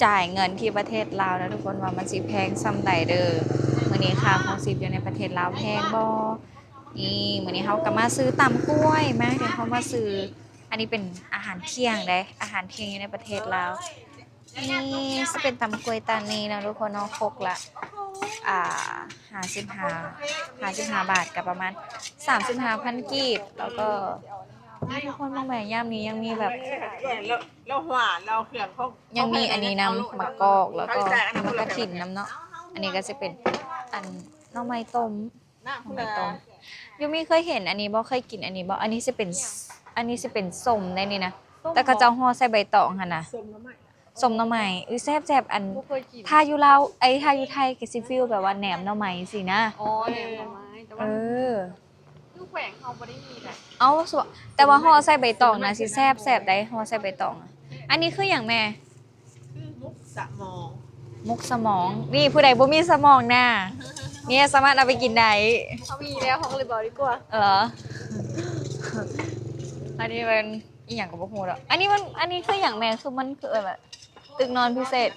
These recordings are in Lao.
ຈ່າຍເງິນທີ່ປະເທດລາວນະທຸກຄົນ ວ່າມັນຊິແພງສ່ຳໃດເດີ້. ມື້ນີ້ຄ່າຄອງຊີບຢູ່ໃນປະເທດລາວແພງບໍ່? ນີ້ ມື້ນີ້ເຮົາກໍມາຊື້ຕຳກ້ວຍມາ ເຮົາມາຊື້ ອັນນີ້ເປັນອາຫານທ່ຽງເດ້ ອາຫານທ່ຽງຢູ່ໃນປະເທດລາວ. ນີ້ຊິເປັນຕຳກ້ວຍຕານນີ້ເນາະທຸກຄົນເນາະ ຄົກລະ ອ່າ ຫ້າສິບຫ້າ ຫ້າສິບຫ້າບາດ ກໍປະມານສາມສິບຫ້າພັນກີບ. ແລ້ວກໍ ນີ້ທຸກຄົນເບິ່ງແໝ່ ຍາມນີ້ຍັງມີແບບ ແລ້ວ ແລ້ວຫວານ ແລ້ວເຄື່ອງຂອງ ຍັງມີອັນນີ້ນຳ ໝາກກອກ ແລ້ວກໍມີໝາກກະຖິນນຳເນາະ. ອັນນີ້ກໍຊິເປັນ ອັນ ໜໍ່ໄມ້ຕົ້ມ ນ້ຳພຸ້ນລະ ຢູ່ມີເຄີຍເຫັນອັນນີ້ບໍ່? ເຄີຍກິນອັນນີ້ບໍ່? ອັນນີ້ຊິເປັນ ອັນນີ້ຊິເປັນສົ້ມໄດ໋ນີ້ນະ ແຕ່ເຂົາເຈົ້າຫໍ່ໃສ່ໃບຕອງຫັ້ນນະ ສົ້ມໜໍ່ໄມ້ ສົ້ມໜໍ່ໄມ້. ເອີ ແຊບໆ ອັນ ບໍ່ເຄີຍກິນ ຖ້າຢູ່ລາວ ເອີ ຖ້າຢູ່ໄທກໍຊິຟີລແບບວ່າແໜມໜໍ່ໄມ້ຊີ້ນະ. ອໍ ແໜມໜໍ່ໄມ້ ແຕ່ວ່າ ເອີ ຢູ່ແຂວງເຮົາບໍ່ໄດ້ມີນະ. ເອົ້າ ແຕ່ວ່າຫໍ່ໃສ່ໃບຕອງນະ ຊິແຊບໆ ໄດ໋ ຫໍ່ໃສ່ໃບຕອງ. ອັນນີ້ຄືຫຍັງແມ່? ຄືໝົກສະໝອງ ໝົກສະໝອງ. ນີ້ ຜູ້ໃດບໍ່ມີສະໝອງນະ ນີ້ສາມາດເອົາໄປກິນໄດ້. ເຮົາມີແລ້ວ ເຮົາກໍເລີຍບໍ່ເອົາດີກວ່າ. ເອີ ອັນນີ້ມັນອີ່ຫຍັງກໍບໍ່ຮູ້ດອກ. ອັນນີ້ມັນ ອັນນີ້ຄືຫຍັງແມ່? ຄືມັນຄືແບບຕຶກນອນພິເສດ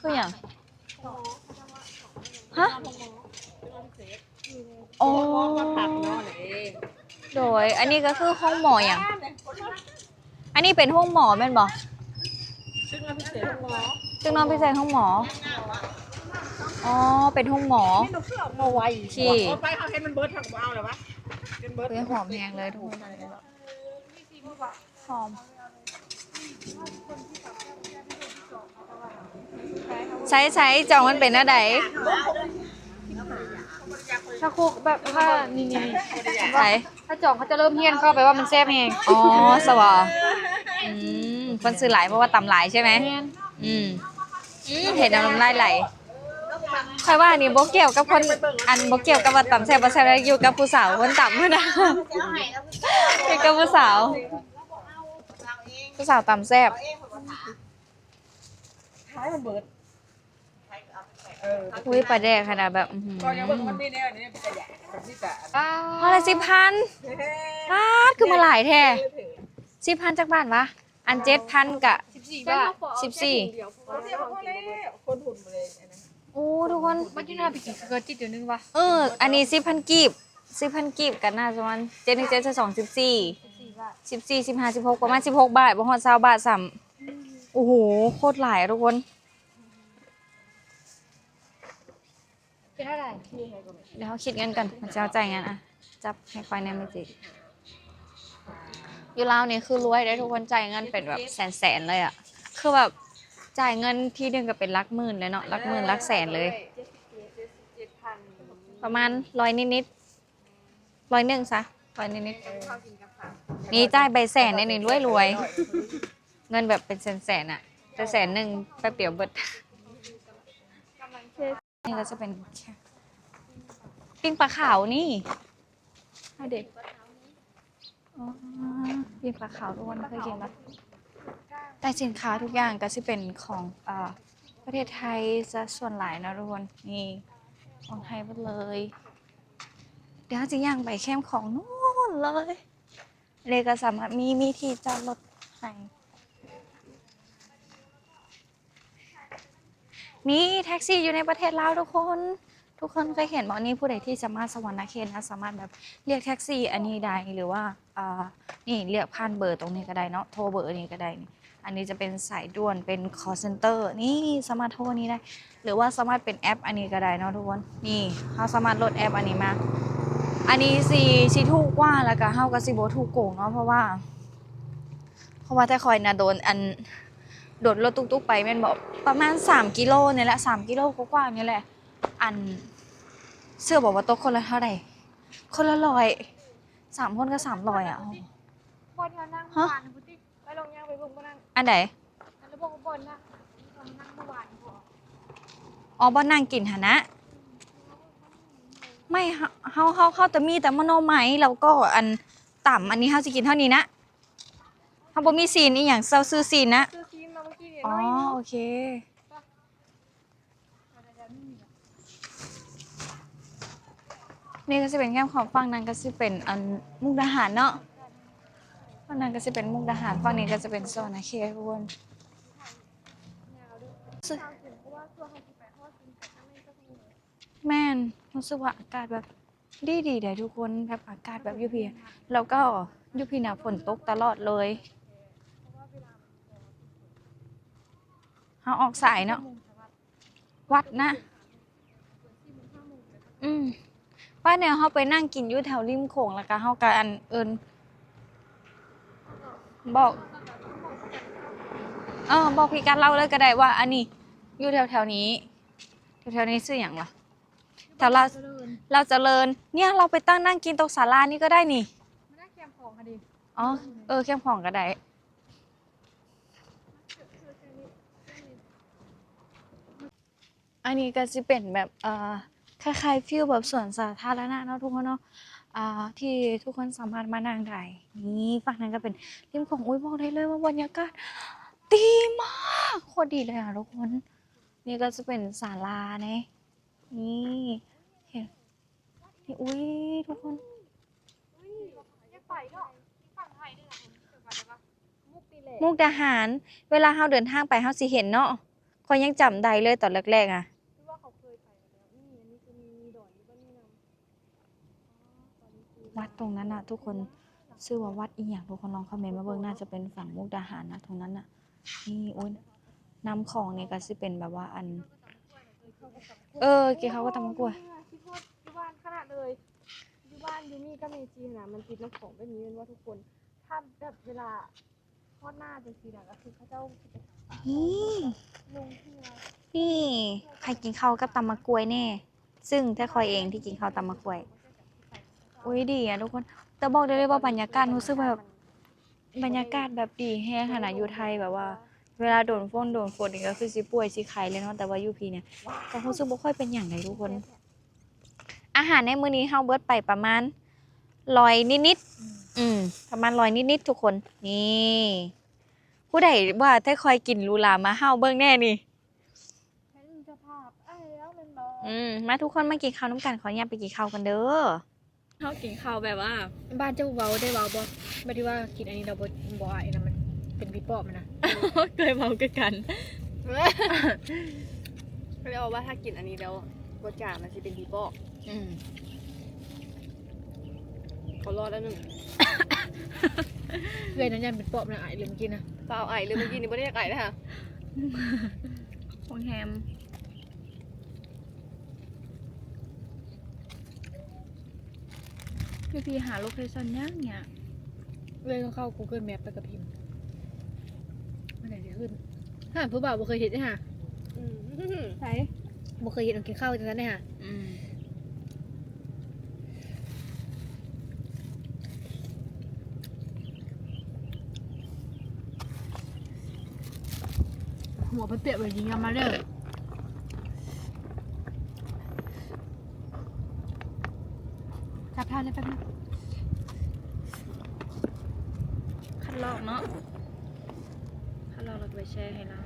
ຄືຫຍັງ? ຮະ? ອໍ ໂດຍ ອັນນີ້ກໍຄືໂຮງໝໍຫຍັງ? ອັນນີ້ເປັນໂຮງໝໍແມ່ນບໍ່? ຕຶກນອນພິເສດໂຮງໝໍ ຕຶກນອນພິເສດໂຮງໝໍ. ອໍ ເປັນໂຮງໝໍ ທີ່ ເຮົາເຫັນມັນເບິດ ເຮົາກໍບໍ່ເອົາແລ້ວວະ ຈົນເບິດ. ຫອມແຮງເລີຍທຸກຄົນ ຫອມ. ໃສໆ ຈ່ອງມັນເປັນແນວໃດ? ຖ້າຄຸກແບບ ຖ້າ ນີ້ໆໆ ໃສ? ຖ້າຈ່ອງເຂົາຈະເລີ່ມຮຽນເຂົ້າໄປວ່າມັນແຊບແຮງ. ອໍ ສະຫວາ? ອືມ ເພິ່ນຊື້ຫຼາຍເພາະວ່າຕຳຫຼາຍໃຊ່ໄໝ? ແມ່ນ. ອືມ ອືມ ເຫັນແລ້ວນ້ຳລາຍໄຫຼ. ຂ້ອຍວ່ານີ້ບໍ່ກ່ຽວກັບຄົນ ອັນ ບໍ່ກ່ຽວກັບວ່າຕຳແຊບບໍ່ແຊບ ຢູ່ກັບຜູ້ສາວຄົນຕຳພຸ້ນນະ ຢູ່ກັບຜູ້ສາວ ຜູ້ສາວຕຳແຊບ. ຂາຍມັນເບິດ ເອີ ອຸ້ຍ ປາແດກຂະໜາດແບບ ອື ກໍຍັງວ່າມັນມີແນວນີ້ເປັນຕາຢາກ ມັນມີແຕ່ ອໍ ລະສິບພັນ ປາດ ຄືມາຫຼາຍແທ້. ສິບພັນຈັກບາດວະ? ອັນເຈັດພັນກະສິບສີ່ບາດ ສິບສີ່ ຄົນຫຸ່ນບໍ່ໄດ້ ອັນນັ້ນ. ໂອ້ ທຸກຄົນ ມາກິນຫາໄປກິນຄືເຂົາຈິດດຽວໜຶ່ງວະ. ເອີ ອັນນີ້ສິບພັນກີບ ສິບພັນກີບກໍໜ້າປະມານ ເຈັດໜຶ່ງເຈັດ ສອງສິບສີ່ ສິບສີ່ ສິບຫ້າ ສິບຫົກ ປະມານສິບຫົກບາດ ບໍ່ຮອດຊາວບາດຊ້ຳ. ໂອ້ໂຫ ໂຄດຫຼາຍທຸກຄົນ. ເປັນເທົ່າໃດ? ດຽວເຮົາຄິດເງິນກ່ອນ ເຮົາຈະຈ່າຍເງິນ. ອ່ະ ຈັບໃຫ້ຂ້ອຍແດ່ແມ່ຈິກ. ຢູ່ລາວນີ້ຄືລວຍເດ້ທຸກຄົນ ຈ່າຍເງິນເປັນແບບແສນໆເລີຍອະ ຄືແບບຈ່າຍເງິນທີໜຶ່ງກໍເປັນຫຼັກໝື່ນເລີຍເນາະ ຫຼັກໝື່ນຫຼັກແສນເລີຍ. ປະມານຮ້ອຍນິດໆ ຮ້ອຍໜຶ່ງຊະ ຮ້ອຍນິດໆ. ນີ້ຈ່າຍໃບແສນເດ້ນີ້ ລວຍໆ ເງິນແບບເປັນແສນໆອະ ແຕ່ແສນໜຶ່ງແປັບດຽວເບິດ. ນີ້ກໍຈະເປັນປີ້ງປາຂາວນີ້ ເອົາເດ ອໍ ປີ້ງປາຂາວ ທຸກຄົນເຄີຍກິນບໍ່? ແຕ່ສິນຄ້າທຸກຢ່າງກໍຊິເປັນຂອງ ເອີ ປະເທດໄທຊະສ່ວນຫຼາຍເນາະທຸກຄົນ. ນີ້ຂອງໄທເບິດເລີຍ. ດຽວເຮົາຊິຍ່າງໄປແຄມຂອງໂນ້ນເລີຍ. ເລກໍສາມາດມີ ມີທີ່ຈອດລົດໃຫ້. ມີແທັກຊີຢູ່ໃນປະເທດລາວທຸກຄົນ. ທຸກຄົນເຄີຍເຫັນບໍ່? ນີ້ ຜູ້ໃດທີ່ຈະມາສະຫວັນນະເຂດນະ ສາມາດແບບລຽກແທັກຊີອັນນີ້ໄດ້ ຫຼືວ່າ ອ່າ ນີ້ ລຽກຜ່ານເບີຕົງນີ້ກໍໄດ້ເນາະ ໂທເບີນີ້ກໍໄດ້. ນີ້ ອັນນີ້ຈະເປັນສາຍດ່ວນ ເປັນຄໍເຊັນເຕີ ນີ້ ສາມາດໂທນີ້ໄດ້ ຫຼືວ່າສາມາດເປັນແອັບອັນນີ້ກໍໄດ້ເນາະທຸກຄົນ. ນີ້ ເຮົາສາມາດໂຫຼດແອັບອັນນີ້ມາ ອັນນີ້ຊິ ຊິຖືກກວ່າ ແລ້ວກໍເຮົາກໍຊິບໍ່ຖືກໂກງເນາະ ເພາະວ່າ ເພາະວ່າແຕ່ຂ້ອຍນະ ໂດນ ອັນ ໂດນລົດຕຸກໆໄປແມ່ນບໍ່ ປະມານສາມກິໂລນີ້ແຫຼະ ສາມກິໂລກວ່າໆນີ້ແຫຼະ. ອັນ ເຊື່ອບໍ່ວ່າຕົກຄົນລະເທົ່າໃດ? ຄົນລະຮ້ອຍ ສາມຄົນກໍສາມຮ້ອຍອະ. ບໍ່ ແຖວນັ້ນ ຫະ? ວານພຸ້ນຕິ ໄປລອງຍ່າງໄປເບິ່ງບໍ່ນັ້ນ. ອັນໃດ? ອັນລະບອກວ່າບ່ອນນະ ທີ່ເຮົາມານັ່ງເມື່ອວານນີ້ບໍ່? ອໍ ບ່ອນນັ່ງກິນຫັ້ນນະ. ໄມ້ ເຮົາ ເຮົາ ເຮົາ ເຮົາແຕ່ມີແຕ່ໝໍ່ໄມ້ ແລ້ວກໍອັນຕຳ ອັນນີ້ເຮົາຊິກິນເທົ່ານີ້ນະ. ເຮົາບໍ່ມີຊີ້ນອີ່ຫຍັງ ເຈົ້າຊື້ຊີ້ນນະ? ຊື້ຊີ້ນມາເມື່ອກີ້ນີ້. ອໍ ໂອເຄ. ນີ້ກໍຊິເປັນແຄມຂອງ ຝັ່ງນັ້ນກໍຊິເປັນອັນມຸກດາຫານເນາະ ຝັ່ງນັ້ນກໍຊິເປັນມຸກດາຫານ ຝັ່ງນີ້ກໍຈະເປັນສະຫວັນນະເຂດທຸກຄົນ. ແມ່ນ ຮູ້ສຶກວ່າອາກາດແບບດີໆ ເດ ທຸກຄົນ ແບບອາກາດແບບຢູ່ພີ້ ແລ້ວກໍຢູ່ພີ້ນະຝົນຕົກຕະຫຼອດເລີຍ. ເຮົາອອກສາຍເນາະ ວັດນະ. ອືມ ໄປແນວເຮົາໄປນັ່ງກິນຢູ່ແຖວລິມໂຂງ ແລ້ວກໍເຮົາກໍ ອັນ ເອີ້ນ ບອກ ເອີ ບອກພິກັດລາວເລີຍກໍໄດ້ວ່າ ອັນນີ້ຢູ່ແຖວໆນີ້ ແຖວໆນີ້ຊື່ຫຍັງວະ? ແຖວລາວ ລາວຈະເລີນ ລາວຈະເລີນ ເນຍ ລາວໄປຕັ້ງນັ່ງກິນຕົກສາລານີ້ກໍໄດ້ນີ້. ມານັ່ງແຄມຂອງຫັ້ນເດ. ອໍ ເອີ ແຄມຂອງກໍໄດ້. ອັນນີ້ກໍຊິເປັນແບບ ເອີ ຄ້າຍໆ ຟີລແບບສວນສາທາລະນະເນາະທຸກຄົນເນາະ ອ່າ ທີ່ທຸກຄົນສາມາດມານັ່ງໄດ້. ນີ້ ຝັ່ງນັ້ນກໍເປັນລິມຂອງ ອຸ້ຍ ບອກໄດ້ເລີຍວ່າບັນຍາກາດດີມາກ ໂຄດດີເລີຍອະທຸກຄົນ. ນີ້ກໍຈະເປັນສາລາເນ ນີ້ ເຫັນ ນີ້ ອຸ້ຍ ທຸກຄົນ ມຸກດາຫານ ເວລາເຮົາເດີນທາງໄປເຮົາຊິເຫັນເນາະ. ຂ້ອຍຍັງຈຳໄດ້ເລີຍຕອນແລກໆ ອະ ວັດຕົງນັ້ນນະທຸກຄົນ ຊື່ວ່າວັດອີ່ຫຍັງ ທຸກຄົນລອງຄອມເມັນມາເບິ່ງ ໜ້າຈະເປັນຝັ່ງມຸກດາຫານນະ ຕົງນັ້ນນະ. ນີ້ ໂອ້ຍ ນ້ຳຂອງນີ້ກໍຊິເປັນແບບວ່າ ອັນ ເອີ ກິນເຂົ້າກັບຕຳໝາກກ້ວຍ. ຄິດຮອດຢູ່ບ້ານຂະໜາດເລີຍ ຢູ່ບ້ານຢູ່ມີ້ກັບເມຈີຫັ້ນນະ ມັນຕິດນ້ຳຂອງແບບນີ້ແມ່ນບໍ່ທຸກຄົນ? ຖ້າແບບເວລາຮອດໜ້າຈັ່ງຊີ້ນະ ກໍຄືເຂົາເຈົ້າ ນີ້ ລົງເຮືອ ນີ້ ໃຜກິນເຂົ້າກັບຕຳໝາກກ້ວຍແດ່? ຊຶ່ງແທ້ຂ້ອຍເອງທີ່ກິນເຂົ້າຕຳໝາກກ້ວຍ. ໂອ້ຍ ດີອະທຸກຄົນ ແຕ່ບອກໄດ້ເລີຍວ່າບັນຍາກາດ ຮູ້ສຶກວ່າແບບ ບັນຍາກາດແບບດີແຮງຫັ້ນນະ ຢູ່ໄທ ແບບວ່າເວລາໂດນຝົນ ໂດນຝົນນີ້ກໍຄືຊິປ່ວຍຊິໄຂ້ເລີຍເນາະ ແຕ່ວ່າຢູ່ພີ້ນີ້ກໍຮູ້ສຶກບໍ່ຄ່ອຍເປັນຫຍັງເລີຍທຸກຄົນ. ອາຫານໃນມື້ນີ້ເຮົາເບິດໄປປະມານຮ້ອຍນິດໆ ອືມ ປະມານຮ້ອຍນິດໆ ທຸກຄົນ. ນີ້ ຜູ້ໃດວ່າແທ້ຂ້ອຍກິນຫຼູຫຼາ ມາເຮົາເບິ່ງແດ່ນີ້. ອືມ ມາທຸກຄົນມາກິນເຂົ້ານຳກັນ ຂໍອະນຸຍາດໄປກິນເຂົ້າກັນເດີ. ເຮົາກິນເຂົ້າແບບວ່າ ບ້ານເຈົ້າເວົ້າໄດ້ເວົ້າບໍ່ ແບບທີ່ວ່າກິນອັນນີ້ແລ້ວບໍ່ ບໍ່ອາຍນະ ມັນເປັນຜີປອບນະ? ເຄີຍເວົ້າຄືກັນ ເຂົາເວົ້າວ່າຖ້າກິນອັນນີ້ແລ້ວບໍ່ຈາງມັນຊິເປັນຜີປອບ. ອືມ ເຂົາລອດແລ້ວໜຶ່ງ ເອື້ອຍນັ້ນຢ້ານເປັນປອບນະ ອາຍເລີຍມື້ກີ້ນະ ຟ້າວອາຍເລີຍ ມື້ກີ້ນີ້ບໍ່ໄດ້ຢາກອາຍເລີຍຫາ ໂຮງແຮມ. ຢູ່ພີ້ຫາໂລເຄຊັນຍາກຍາກ ເອື້ອຍຕ້ອງເຂົ້າກູເກີນແມັບ ແລ້ວກໍພິມ ມັນຈັ່ງຊິຂຶ້ນ. ຫາຜູ້ບ່າວບໍ່ເຄີຍເຮັດເດ້ຫາ. ອືມ ໃຜບໍ່ເຄີຍເຮັດ ກິນເຂົ້າຈັ່ງຊັ້ນເດ້ຫາ. ອືມ ຫົວເພິ່ນປຽກເລີຍ ຍິງຍາມມາເດີ. ຈັບທານໄດ້ແປັບໜຶ່ງ ຄັດລອກເນາະ ຄັດລອກແລ້ວກໍໄປແຊ່ໃຫ້ລາວ.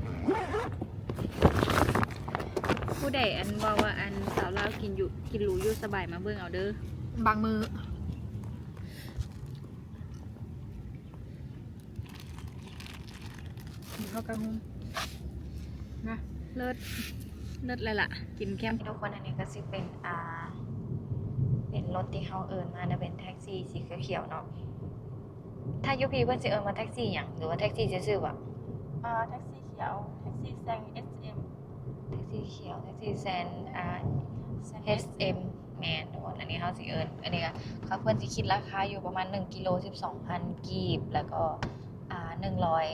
ຜູ້ໃດອັນເວົ້າວ່າ ອັນສາວລາວກິນຢູ່ ກິນຫຼູຢູ່ສະບາຍ ມາເບິ່ງເອົາເດີ ບາງມື້. ເຂົ້າກັບຫຸ່ມນະ ເລີດ ເລີດແລ້ວລະ ກິນແຄມ. ທຸກຄົນ ອັນນີ້ກໍຊິເປັນ ອ່າ ເປັນລົດທີ່ເຮົາເອີ້ນມານະ ເປັນແທັກຊີສີຂຽວໆເນາະ. ຖ້າຢູ່ພີ້ເພິ່ນຊິເອີ້ນວ່າແທັກຊີຫຍັງ ຫຼືວ່າແທັກຊີຊື່ໆຫວາ? ອ່າ ແທັກຊີຂຽວ ແທັກຊີແຊນ ເອສເອັມ ແທັກຊີຂຽວ ແທັກຊີແຊນ ອ່າ ເອສເອັມ ແມ່ນທຸກຄົນ. ອັນນີ້ເຮົາຊິເອີ້ນ ອັນນີ້ກໍ ເຂົາ ເພິ່ນຊິຄິດລາຄາຢູ່ປະມານໜຶ່ງກິໂລສິບສອງພັນກີບ ແລ້ວກໍ ອ່າ ໜຶ່ງຮ້ອຍ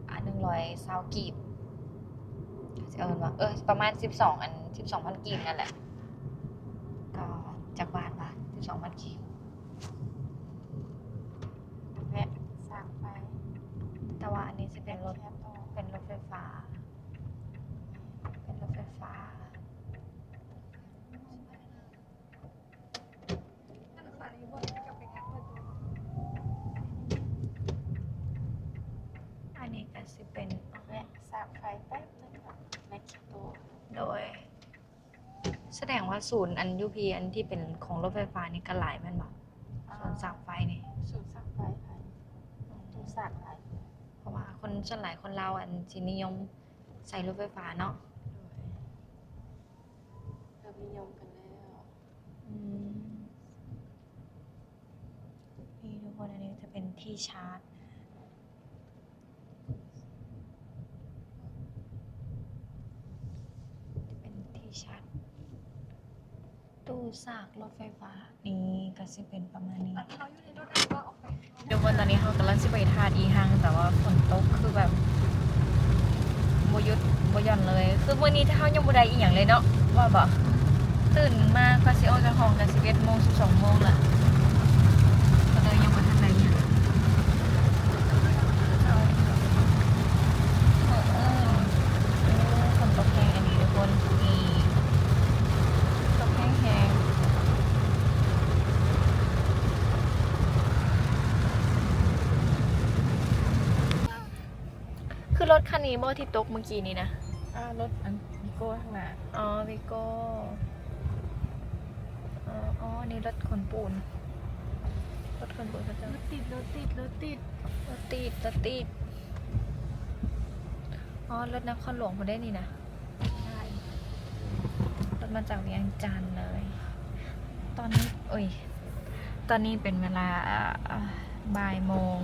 ອ່າ ໜຶ່ງຮ້ອຍຊາວກີບ ຊິເອີ້ນວ່າ ເອີ ປະມານສິບສອງ ອັນ ສິບສອງພັນກີບນັ້ນແຫຼະ. ກໍຈັກບາດວະ ສິບສອງພັນກີບ ແວະສາກໄຟ. ແຕ່ວ່າອັນນີ້ຊິເປັນລົດ ເປັນລົດໄຟຟ້າ ເປັນລົດໄຟຟ້າ. ອັນນີ້ກໍຊິເປັນ ແວະສາກໄຟແປັບໜຶ່ງເນາະ ແມັກໂຕ. ໂດຍ ສະແດງວ່າສູນອັນຢູ່ພີ້ ອັນທີ່ເປັນຂອງລົດໄຟຟ້ານີ້ກໍຫຼາຍແມ່ນບໍ່? ສູນສາກໄຟນີ້ ສູນສາກໄຟຫຼາຍ ອືມ ຕ້ອງສາກຫຼາຍ ເພາະວ່າຄົນ ສ່ວນຫຼາຍຄົນລາວ ອັນ ຊິນິຍົມ ໃຊ້ລົດໄຟຟ້າເນາະ. ໂດຍ ເລີ່ມນິຍົມກັນແລ້ວ. ອືມ ນີ້ທຸກຄົນ ອັນນີ້ຈະເປັນທີ່ຊາດ ຈະເປັນທີ່ຊາດ ຕູ້ຊາກລົດໄຟຟ້າ ນີ້ກໍຊິເປັນປະມານນີ້. ທຸກຄົນ ຕອນນີ້ເຮົາກຳລັງຊິໄປທາດອີ່ຮັ່ງ ແຕ່ວ່າຝົນຕົກຄືແບບບໍ່ຢຸດບໍ່ຢ່ອນເລີຍ. ຄືມື້ນີ້ເຮົາຍັງບໍ່ໄດ້ອີ່ຫຍັງເລີຍເນາະ ວ່າບໍ່? ຕື່ນມາກວ່າຊິອອກຈາກຫ້ອງກໍສິບເອັດໂມງ ສິບສອງໂມງລະ ກໍເລີຍຍັງບໍ່ທັນໄດ້ຫຍັງ. ເອີ ເອີ ຝົນຕົກແຮງອີ່ຫຼີທຸກຄົນ ນີ້ ຕົກແຮງໆ. ຄືລົດຄັນນີ້ບໍ່ທີ່ຕົກມື້ກີ້ນີ້ນະ? ອ່າ ລົດອັນວີໂກ້ທາງໜ້າ. ອໍ ວີໂກ້. ອໍ ອໍ ນີ້ລົດຂົນປູນ ລົດຂົນປູນເຂົາເຈົ້າ. ລົດຕິດ ລົດຕິດ ລົດຕິດ ລົດຕິດ ລົດຕິດ. ອໍ ລົດນະຄອນຫຼວງພຸ້ນເດ້ນີ້ນະ. ລົດມາຈາກວຽງຈັນເລີຍ. ຕອນນີ້ ໂອ້ຍ ຕອນນີ້ເປັນເວລາ ອ່າ ບ່າຍໂມງ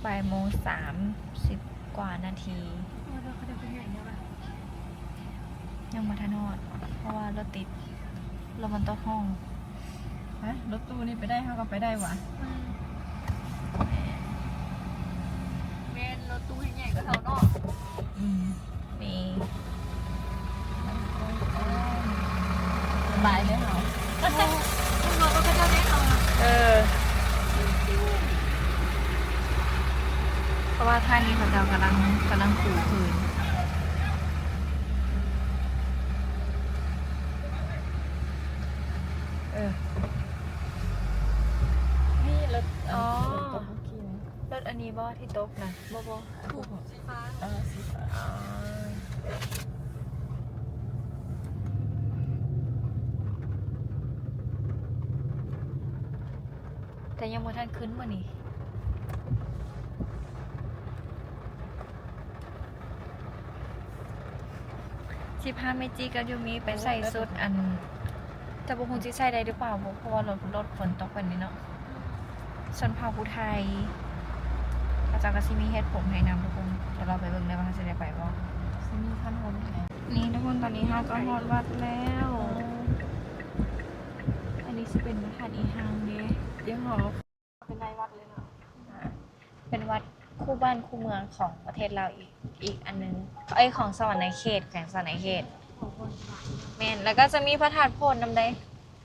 ບ່າຍໂມງສາມສິບກວ່ານາທີ. ໂອ້ ເຂົາເຈົ້າໄປໃຫຍ່ແລ້ວຫວາ? ຍັງບໍ່ທັນຮອດ ເພາະວ່າລົດຕິດ ລົດມັນຕ້ອງຫ້ອງ. ຮະ ລົດຕູ້ນີ້ໄປໄດ້ ເຮົາກໍໄປໄດ້ຫວາ? ອືມ ແມ່ນ ລົດຕູ້ໃຫ້ໃຫຍ່ກວ່າເຮົາເນາະ. ອືມ ນີ້ ສະບາຍເດີເຮົາ. ເອີ ເພາະວ່າທ່ານີ້ເຂົາເຈົ້າກຳລັງ ກຳລັງປູພື້ນ. ເອີ ນີ້ລົດ ອໍ ລົດອັນນີ້ບໍ່ທີ່ຕົກນະ? ບໍ່ ບໍ່ ອັນນີ້ບໍ່ ສີຟ້າ. ເອີ ສີຟ້າ. ອໍ ແຕ່ຍັງບໍ່ທັນຂຶ້ນມື້ນີ້. ຊິພາແມ່ຈີກັບຢູມິໄປໃສ່ຊຸດອັນ ແຕ່ບໍ່ຮູ້ຊິໃສ່ໄດ້ຫຼືເປົ່າ ເພາະວ່າລົດ ລົດຝົນຕົກແບບນີ້ເນາະ. ຊົນເຜົ່າຜູ້ໄທ ເຂົາເຈົ້າກໍຊິມີເຮັດຜົມໃຫ້ນຳທຸກຄົນ. ດຽວເຮົາໄປເບິ່ງເດີວ່າເຮົາຊິໄດ້ໄປບໍ່ ຊິມີຄັນຫົນໃຫ້. ນີ້ທຸກຄົນ ຕອນນີ້ເຮົາກໍຮອດວັດແລ້ວ. ອັນນີ້ຊິເປັນພະທາດອີ່ຮັ່ງເດ້. ດຽວເຮົາ ເປັນໃນວັດເລີຍເນາະ. ອ່າ ເປັນວັດຄູ່ບ້ານຄູ່ເມືອງຂອງປະເທດລາວອີກ ອີກອັນໜຶ່ງ ເອີຍ ຂອງສະຫວັນນະເຂດ ແຂວງສະຫວັນນະເຂດ. ແມ່ນ ແລ້ວກໍຈະມີພະທາດໂພນນຳໃດ.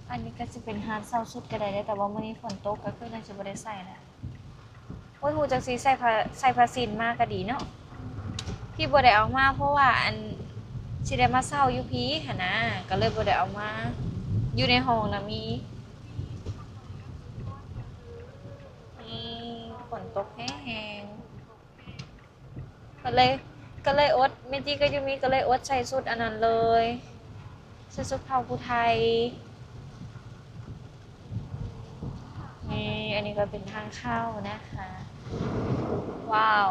ອັນນີ້ກໍຊິເປັນຮ້ານເຊົ່າຊຸດກໍໄດ້ເດ້ ແຕ່ວ່າມື້ນີ້ຝົນຕົກກໍຄືໜ້າຈະບໍ່ໄດ້ໃສ່ແຫຼະ. ໂອ້ຍ ຮູ້ຈັກຊິໃສ່ຜ້າ ໃສ່ຜ້າສິ້ນມາກໍດີເນາະ. ພີ່ບໍ່ໄດ້ເອົາມາ ເພາະວ່າອັນ ຊິໄດ້ມາເຊົ່າຢູ່ພີ້ຫັ້ນນະ ກໍເລີຍບໍ່ໄດ້ເອົາມາ. ຢູ່ໃນຫ້ອງນະມີ. ນີ້ ຝົນຕົກແຮງໆ ກໍເລີຍ ກໍເລີຍອົດ ແມ່ຈີກັບຢູມິກໍເລີຍອົດໃສ່ຊຸດອັນນັ້ນເລີຍ ໃສ່ຊຸດເຜົ່າຜູ້ໄທ. ນີ້ ອັນນີ້ກໍເປັນທາງເຂົ້ານະຄະ. ວ້າວ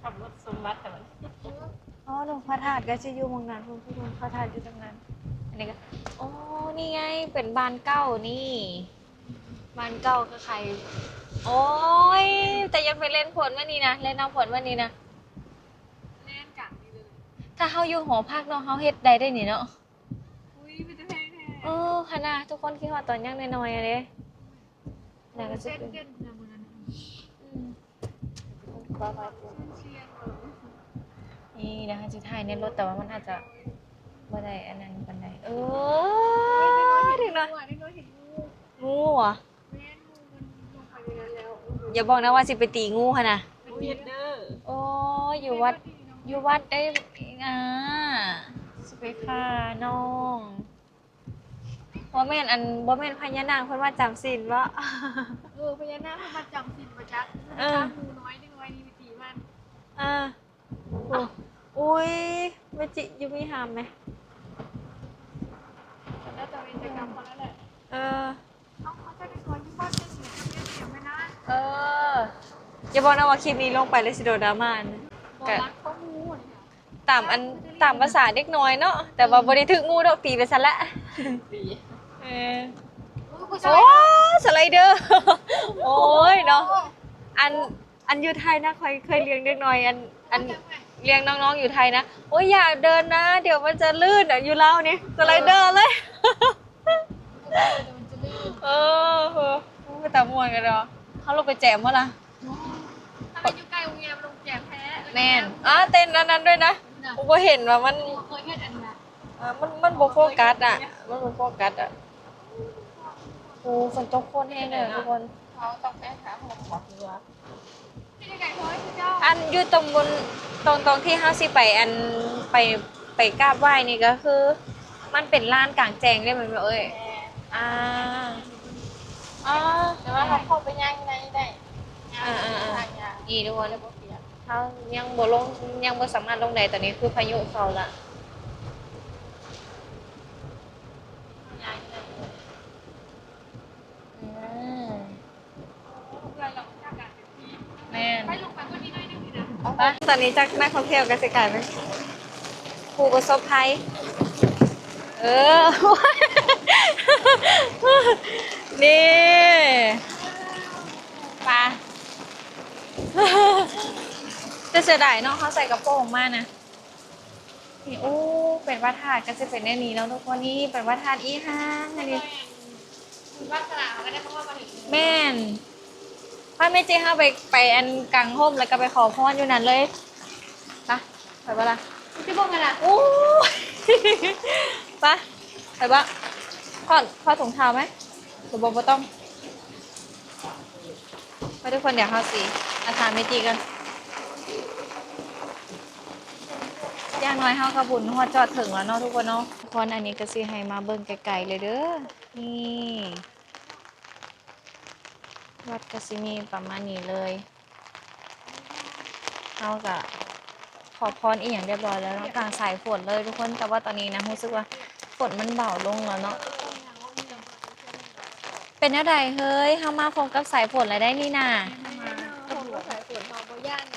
ຂັບรถชมวัดแต่ว่า ອໍ ຫຼວງພະທາດກໍຊິຢູ່ໝ່ອງນັ້ນພຸ້ນ ພະທາດຢູ່ຕາງນັ້ນ. ອັນນີ້ກໍ ໂອ້ ນີ້ໄງ ເປັນບ້ານເກົ່ານີ້ ບ້ານເກົ່າກໍໄຄ. ໂອ້ຍ ແຕ່ຢາກໄປເຫຼັ້ນຝົນມື້ນີ້ນະ ເຫຼັ້ນນ້ຳຝົນມື້ນີ້ນະ. ເຫຼັ້ນກາງນີ້ເລີຍ. ຖ້າເຮົາຢູ່ຫໍພັກເນາະ ເຮົາເຮັດໄດ້ເດ້ນີ້ເນາະ. ອຸ້ຍ ເປັນຕາແພງແທ້. ເອີ ຫັ້ນນະ ທຸກຄົນຄິດຮອດຕອນຍັງນ້ອຍໆ ເດ້. ນັ້ນກໍຊິເປັນ ເຕັ້ນນະມື້ນັ້ນ. ອືມ ນີ້ ດຽວເຮົາຊິຖ່າຍໃນລົດ ແຕ່ວ່າມັນອາດຈະບໍ່ໄດ້ອັນນັ້ນປານໃດ. ເອີ ເດັກນ້ອຍ ເດັກນ້ອຍເຫັນງູ. ງູຫວາ? ແມ່ນ ງູມັນລົງໄປໃນນັ້ນແລ້ວ. ຢ່າບອກນະວ່າຊິໄປຕີງູຫັ້ນນະ. ບໍ່ເຮັດເດີ. ໂອ້ຍ ຢູ່ວັດ ຢູ່ວັດໄດ້ ອ່າ ຊິໄປຂ້ານ້ອງ. ບໍ່ແມ່ນອັນ ບໍ່ແມ່ນພະຍານາກເພິ່ນມາຈຳສິນບໍ? ເອີ ພະຍານາກເພິ່ນມາຈຳສິນບໍ່ຈັກ. ເອີ ພາງູນ້ອຍ ເດັກນ້ອຍນີ້ໄປຕີມັນ. ເອີ ໂອ້ ອຸ້ຍ ເມຈິ ຢູມິຫ້າມແມ. ເຂົາເຈົ້າຈະໄປ ເອີ ເອີ ຢ່າບອກນະວ່າຄລິບນີ້ລົງໄປແລ້ວຊິໂດນດຣາມານະ. ກະຕາມອັນ ຕາມພາສາເດັກນ້ອຍເນາະ ແຕ່ວ່າບໍ່ໄດ້ຖືກງູດອກ ຕີໄປຊັ້ນລະ. ເອີ ໂອ້ ສະໄລເດີ ໂອ້ຍເນາະ. ອັນ ອັນຢູ່ໄທນະ ຂ້ອຍເຄີຍລ້ຽງເດັກນ້ອຍ ອັນ ອັນລ້ຽງນ້ອງໆຢູ່ໄທນະ ໂອ້ຍ ຢ່າເດີນນະ ດຽວມັນຈະລື່ນ. ອັນຢູ່ລາວນີ້ສະໄລເດີເລີຍ. ເອີ ໂອ້ ເປັນຕາມ່ວນກັນເນາະ. ເຮົາລົງໄປແຈມບໍ່ລະ? ຖ້າມັນຢູ່ໃກ້ໂຮງຮຽນ ລົງແຈມແທ້. ແມ່ນ ອ້າ ເຕັ້ນອັນນັ້ນດ້ວຍນະ. ບໍ່ເຫັນວ່າມັນ ເຄີຍເຮັດອັນນັ້ນ ມັນ ມັນບໍ່ໂຟກັສອະ ມັນບໍ່ໂຟກັສອະ. ໂອ້ ຝົນຕົກໂຄດແຮງເດີທຸກຄົນ. ເຮົາຕ້ອງໄປຫາໂຮງໝໍ ຄືວ່າ ອັນຢູ່ຕຳບົນ ຕອງ ຕອງທີ່ເຮົາຊິໄປ ອັນໄປ ໄປກາບໄຫວ້ນີ້ ກໍຄືມັນເປັນລານກາງແຈ້ງເດ້ແມ່ນບໍ່ເອີຍ? ອ່າ ອໍ ແຕ່ວ່າເຮົາເຂົ້າໄປຍ່າງໃນໄດ້. ອ່າໆໆ ນີ້ທຸກຄົນ ເຮົາຍັງບໍ່ລົງ ຍັງບໍ່ສາມາດລົງໄດ້ ຕອນນີ້ຄືພາຍຸເຂົ້າລະ. ອືມ ແມ່ນ ໄປ ຕອນນີ້ຈາກນັກທ່ອງທ່ຽວກໍຊິກາຍເປັນຜູ້ປະສົບໄພ. ເອີ ນີ້ ປາ ແຕ່ເສຍດາຍເນາະ ເຮົາໃສ່ກະໂປງມານະ. ນີ້ ໂອ້ ເປັນພະທາດກໍຊິເປັນແນວນີ້ເນາະທຸກຄົນ. ນີ້ເປັນພະທາດອີ່ຮ່າງອັນນີ້ ແມ່ນ ພາແມ່ເຈ້ເຮົາໄປ ໄປອັນກາງຮົ່ມ ແລ້ວກໍໄປຂໍພອນຢູ່ນັ້ນເລີຍ. ໄປ ໄປບໍ່ລະ? ຊິບໍ່ໄປລະ? ໂອ້ ໄປ ໄປບໍ່? ຖອດ ຖອດຖົງເທົ້າໄໝ? ຫຼືບໍ່ ບໍ່ຕ້ອງ? ໄປທຸກຄົນ ດຽວເຮົາຊິມາຖາມແມ່ຈີ່ກ່ອນ. ຢ່າງໜ້ອຍເຮົາກໍບຸນຮອດຈອດເຖິງແລ້ວເນາະທຸກຄົນເນາະ. ທຸກຄົນ ອັນນີ້ກໍຊິໃຫ້ມາເບິ່ງໄກໆເລີຍເດີ. ນີ້ ວັດກໍຊິມີປະມານນີ້ເລີຍ. ເຮົາກະຂໍພອນອີ່ຫຍັງຮຽບຮ້ອຍແລ້ວເນາະ ກາງສາຍຝົນເລີຍທຸກຄົນ. ແຕ່ວ່າຕອນນີ້ນະ ຮູ້ສຶກວ່າຝົນມັນເບົາລົງແລ້ວເນາະ. ເປັນແນວໃດເຮີ້ຍ ເຮົາມາພົບກັບສາຍຝົນແລ້ວໄດ໋ນີ້ນາ.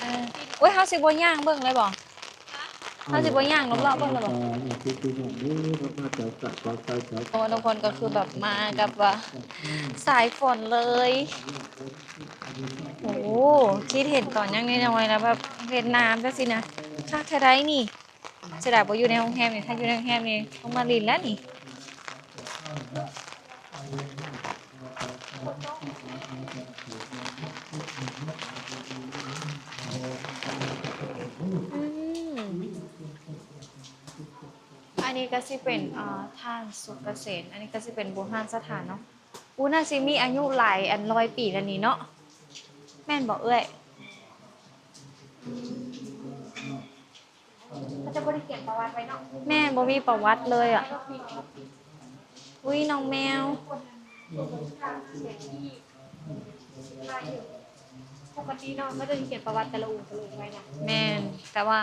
ເອີ ໂອ້ຍ ເຮົາຊິບໍ່ຍ່າງເບິ່ງເລີຍບໍ? ເຮົາຊິບໍ່ຍ່າງລອບໆເບິ່ງເລີຍບໍ? ໂອ້ ທຸກຄົນກໍຄືແບບມາກັບວ່າສາຍຝົນເລີຍ. ໂອ້ ຄິດເຫັນຕອນຍັງນ້ອຍໆນະ ແບບເຮັດນ້ຳຈັ່ງຊີ້ນະ ຄັກແທ້ໃດ໋ນີ້. ເສຍດາຍບໍ່ຢູ່ໃນໂຮງແຮມນີ້ ຖ້າຢູ່ໃນໂຮງແຮມນີ້ຕ້ອງມາຫຼິ້ນແລ້ວນີ້. ອືມ ອັນນີ້ກໍຊິເປັນ ອ່າ ທ່ານສຸກກະເສນ ອັນນີ້ກໍຊິເປັນບູຮານສະຖານເນາະ. ອູ້ ໜ້າຊິມີອາຍຸຫຼາຍອັນ ຮ້ອຍປີແລ້ວນີ້ເນາະ ແມ່ນບໍ່ເອື້ອຍ? ເຂົາຈະບໍ່ໄດ້ຂຽນປະຫວັດໄວ້ເນາະ. ແມ່ນ ບໍ່ມີປະຫວັດເລີຍອະ. ອຸ້ຍ ນ້ອງແມວ. ປົກກະຕິເນາະ ເຂົາຈະຂຽນປະຫວັດແຕ່ລະອົງແຕ່ລະອົງໄວ້ນະ. ແມ່ນ ແຕ່ວ່າ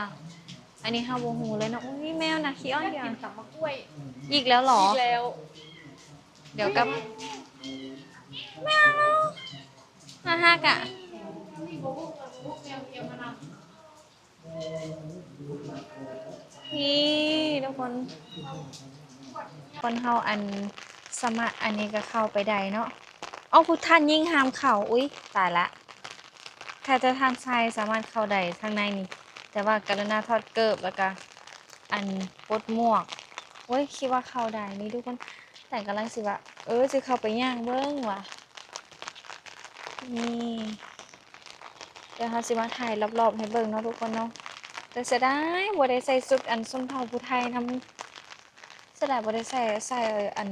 ອັນນີ້ເຮົາບໍ່ຮູ້ເລີຍເນາະ. ອຸ້ຍ ແມວນະ ຂີ້ອ້ອນຢູ່. ກິນຕຳໝາກກ້ວຍອີກແລ້ວເຫລອ? ອີກແລ້ວ. ດຽວກັບ ແມວ ໜ້າຮັກອະ. ນີ້ທຸກຄົນ ຄົນເຮົາອັນສາມາດ ອັນນີ້ກໍເຂົ້າໄປໄດ້ເນາະ. ເອົາ ຜູ້ທ່ານຍິງຫ້າມເຂົ້າ. ອຸ້ຍ ຕາຍລະ ແຕ່ທ່ານຊາຍສາມາດເຂົ້າໄດ້ທາງໃນນີ້ ແຕ່ວ່າກະລຸນາຖອດເກີບ ແລ້ວກະອັນປົດໝວກ. ໂອ້ຍ ຄິດວ່າເຂົ້າໄດ້ນີ້ທຸກຄົນ ແຕ່ກຳລັງຊິວ່າ ເອີ ຊິເຂົ້າໄປຍ່າງເບິ່ງວ່າ ນີ້ ດຽວເຮົາຊິມາຖ່າຍລອບໆໃຫ້ເບິ່ງເນາະທຸກຄົນເນາະ. ແຕ່ເສຍດາຍບໍ່ໄດ້ໃສ່ຊຸດອັນຊົນເຜົ່າຜູ້ໄທນຳ ເສຍດາຍບໍ່ໄດ້ໃສ່ ໃສ່ອັນ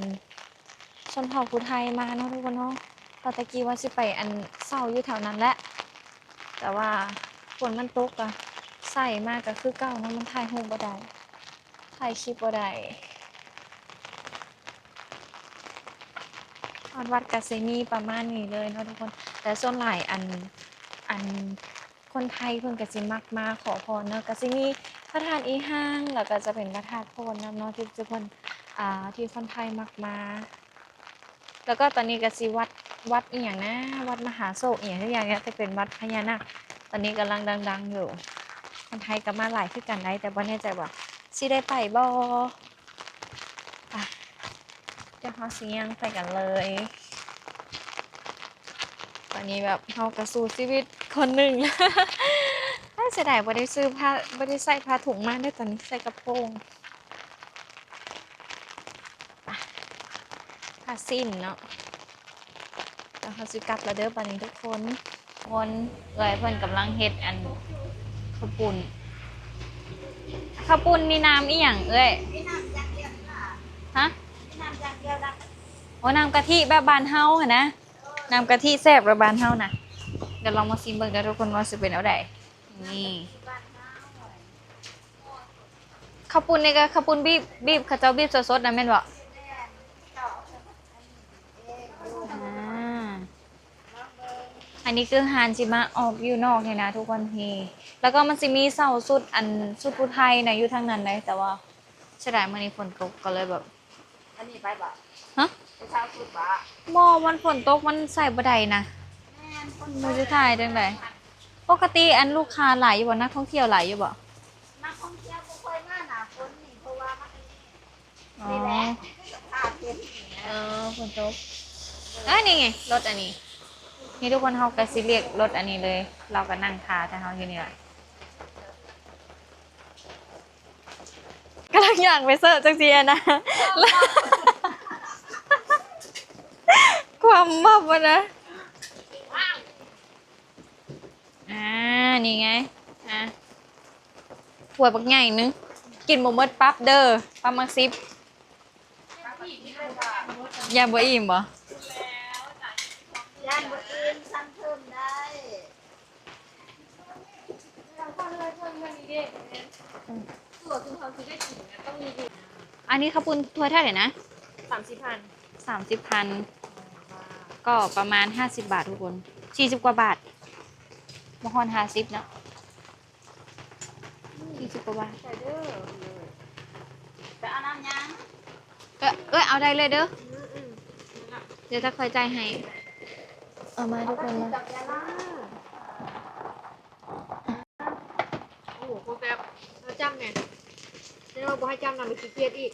ຊົນເຜົ່າຜູ້ໄທມາເນາະທຸກຄົນເນາະ. ວ່າແຕ່ກີ້ວ່າຊິໄປອັນເຊົ່າຢູ່ແຖວນັ້ນແຫຼະ ແຕ່ວ່າຝົນມັນຕົກ ກະໃສ່ມາກະຄືເກົ່າເນາະ ມັນຖ່າຍຮູບບໍ່ໄດ້ ຖ່າຍຄລິບບໍ່ໄດ້. ຮອດວັດກະຊິມີປະມານນີ້ເລີຍເນາະທຸກຄົນ ແຕ່ສ່ວນຫຼາຍອັນ ອັນຄົນໄທເພິ່ນກະຊິມັກມາຂໍພອນເນາະ ກະຊິມີພະທາດອີ່ຮ່າງ ແລ້ວກະຈະເປັນພະທາດໂພນນຳເນາະ ທີ່ ທີ່ເພິ່ນ ອ່າ ທີ່ຄົນໄທມັກມາ. ແລ້ວກໍຕອນນີ້ກໍຊິວັດ ວັດອີ່ຫຍັງນະ ວັດມະຫາໂຊກອີ່ຫຍັງສັກຢ່າງນີ້ ຈະເປັນວັດພະຍານາກ ຕອນນີ້ກຳລັງດັງໆຢູ່. ຄົນໄທກໍມາຫຼາຍຄືກັນໄດ໋ ແຕ່ບໍ່ແນ່ໃຈວ່າຊິໄດ້ໄປບໍ່. ໄປ ດຽວເຮົາຊິຍ່າງໄປກັນເລີຍ. ຕອນນີ້ແບບເຮົາກໍສູ້ຊີວິດຄົນໜຶ່ງ. ເສຍດາຍບໍ່ໄດ້ຊື້ຜ້າ ບໍ່ໄດ້ໃສ່ຜ້າຖົງມາເດ້ ຕອນນີ້ໃສ່ກະໂປງ ຜ້າສິ້ນເນາະ. ແລ້ວເຮົາຊິກັບແລ້ວເດີບາດນີ້ທຸກຄົນ. ຄົນ ເອື້ອຍເພິ່ນກຳລັງເຮັດອັນ ເຂົ້າປຸ້ນ. ເຂົ້າປຸ້ນມີນ້ຳອີ່ຫຍັງເອື້ອຍ? ມີນ້ຳຢ່າງດຽວນີ້ລະ. ຮະ? ມີນ້ຳຢ່າງດຽວນະ. ໂອ້ ນ້ຳກະທິແບບບ້ານເຮົາຫັ້ນນະ. ນ້ຳກະທິແຊບແບບບ້ານເຮົານະ. ດຽວລອງມາຊີມເບິ່ງເດີທຸກຄົນວ່າຊິເປັນແນວໃດ. ນີ້ ເຂົ້າປຸ້ນນີ້ກໍເຂົ້າປຸ້ນບີບ ບີບ ເຂົາເຈົ້າບີບສົດໆນະແມ່ນບໍ່? ອ່າ ອັນນີ້ຄືຮ້ານຊິມາອອກຢູ່ນອກນີ້ນະທຸກຄົນ. ນີ້ ແລ້ວກໍມັນຊິມີເຊົ່າຊຸດ ອັນ ຊຸດຜູ້ໄທນະຢູ່ທາງນັ້ນເດ້. ແຕ່ວ່າເສຍດາຍມື້ນີ້ຝົນຕົກ ກໍເລີຍແບບ ອັນນີ້ໄປບໍ່? ຮະ? ໄປເຊົ່າຊຸດບໍ່? ບໍ່ ມັນຝົນຕົກ ມັນໃສ່ບໍ່ໄດ້ນະ. ແມ່ນ ຝົນຕົກ ມື້ສຸດທ້າຍຈັ່ງໃດ? ປົກກະຕິອັນລູກຄ້າຫຼາຍຢູ່ບໍ່? ນັກທ່ອງທ່ຽວຫຼາຍຢູ່ບໍ່? ນັກທ່ອງທ່ຽວບໍ່ຄ່ອຍມາໜ້າຝົນນີ້ ເພາະວ່າມັນ ອໍ ນີ້ແຫຼະ ສະພາບເປັນນີ້ນະ. ເອີ ຝົນຕົກ. ເອີ ນີ້ໄງ ລົດອັນນີ້. ນີ້ທຸກຄົນ ເຮົາກໍຊິລຽກລົດອັນນີ້ເລີຍ ລາວກໍນັ່ງຖ້າແຕ່ເຮົາຢູ່ນີ້ແຫຼະ. ກຳລັງຍ່າງໄປເສີດຈັ່ງຊີ້ຫັ້ນນະ ຄວາມມັບຫັ້ນນະ. ອ່າ ນີ້ໄງ ອ່າ ຖ້ວຍບັກໃຫຍ່ໜຶ່ງ ກິນບໍ່ໝົດປັບເດີ ປັບໝາກສິບ. ຢ້ານບໍ່ອີ່ມບໍ່? ຢ້ານບໍ່ອີ່ມ ສັ່ງເພີ່ມໄດ້. ອັນນີ້ເຂົ້າປຸ້ນຖ້ວຍເທົ່າໃດນະ? ສາມສິບພັນ ສາມສິບພັນ ກໍປະມານຫ້າສິບບາດທຸກຄົນ ສີ່ສິບກວ່າບາດ ບໍ່ຮອດຫ້າສິບເນາະ. ສີ່ສິບກວ່າບາດ ໃສ່ເດີ ໄປເອົານ້ຳຍັງ? ເອີ ເອີ ເອົາໄດ້ເລີຍເດີ. ອືມ ອືມ ດຽວຈະຄ່ອຍຈ່າຍໃຫ້. ເອົາມາທຸກຄົນມາ. ໂອ້ໂຫ ໂຄດແຊບ ເອົາຈ້ຳແດ່ ແຕ່ວ່າບໍ່ໃຫ້ຈ້ຳນຳ ໄປຂີ້ຄຽດອີກ.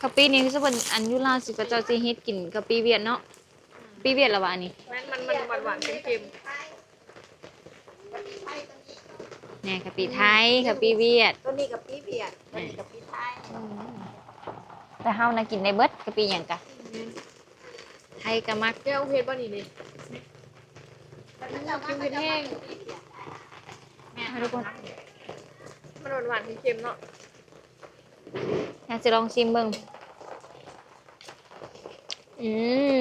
ກະປິນີ້ຄືຊິເປັນອັນຢູ່ລາວຊິ ເຂົາເຈົ້າຊິເຮັດກິນກະປິຫວຽດເນາະ. ກະປິຫວຽດລະວ່າອັນນີ້ ແມ່ນ ມັນ ມັນຫວານໆ ເຄັມໆ. ແນ່ ກະປິໄທ ກະປິຫວຽດ ໂຕນີ້ກະປິຫວຽດ ໂຕນີ້ກະປິໄທ. ອືມ ແຕ່ເຮົານະກິນໄດ້ເບິດ ກະປິຫຍັງກະ ແມ່ນ ໄທກະມັກ. ແກ້ວເຜັດບໍ່ນີ້ເດ້? ກິນເຜັດແຮງ. ແມ່ນ ທຸກຄົນ ມັນຫວານໆ ເຄັມໆ ເນາະ. ຢາກຊິລອງຊີມເບິ່ງ. ອື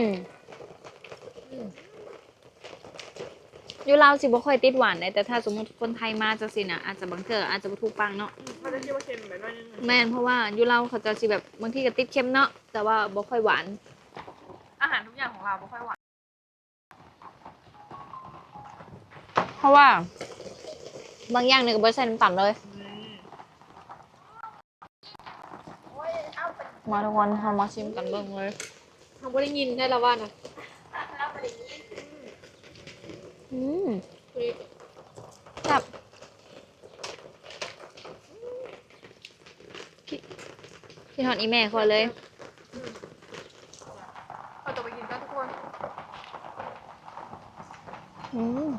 ມ ອືມ ຢູ່ລາວຊິບໍ່ຄ່ອຍຕິດຫວານເດ້ ແຕ່ຖ້າສົມມຸດຄົນໄທມາຈັ່ງຊີ້ນະ ອາດຈະ ບາງເທື່ອອາດຈະບໍ່ຖືກປາກເນາະ. ອືມ ເຂົາຈະຊິວ່າເຄັມໄປໜ້ອຍໜຶ່ງ. ແມ່ນ ເພາະວ່າຢູ່ລາວເຂົາເຈົ້າຊິແບບ ບາງທີກໍຕິດເຄັມເນາະ ແຕ່ວ່າບໍ່ຄ່ອຍຫວານ. ອາຫານທຸກຢ່າງຂອງລາວບໍ່ຄ່ອຍຫວານ. ເພາະວ່າບາງຢ່າງນີ້ກໍບໍ່ໄດ້ໃສ່ນ້ຳຕານເລີຍ. ອືມ ມາທຸກຄົນ ເຮົາມາຊີມກັນເບິ່ງເລີຍ. ເຮົາບໍ່ໄດ້ຍິນໄດ້ລະວ່ານະ. ອືມ ແຊບ. ຄິດ ຄິດຮອດອີ່ແມ່ຂ້ອຍເລີຍ. ອືມ ເຮົາຈະໄປກິນກັນທຸກຄົນ. ອືມ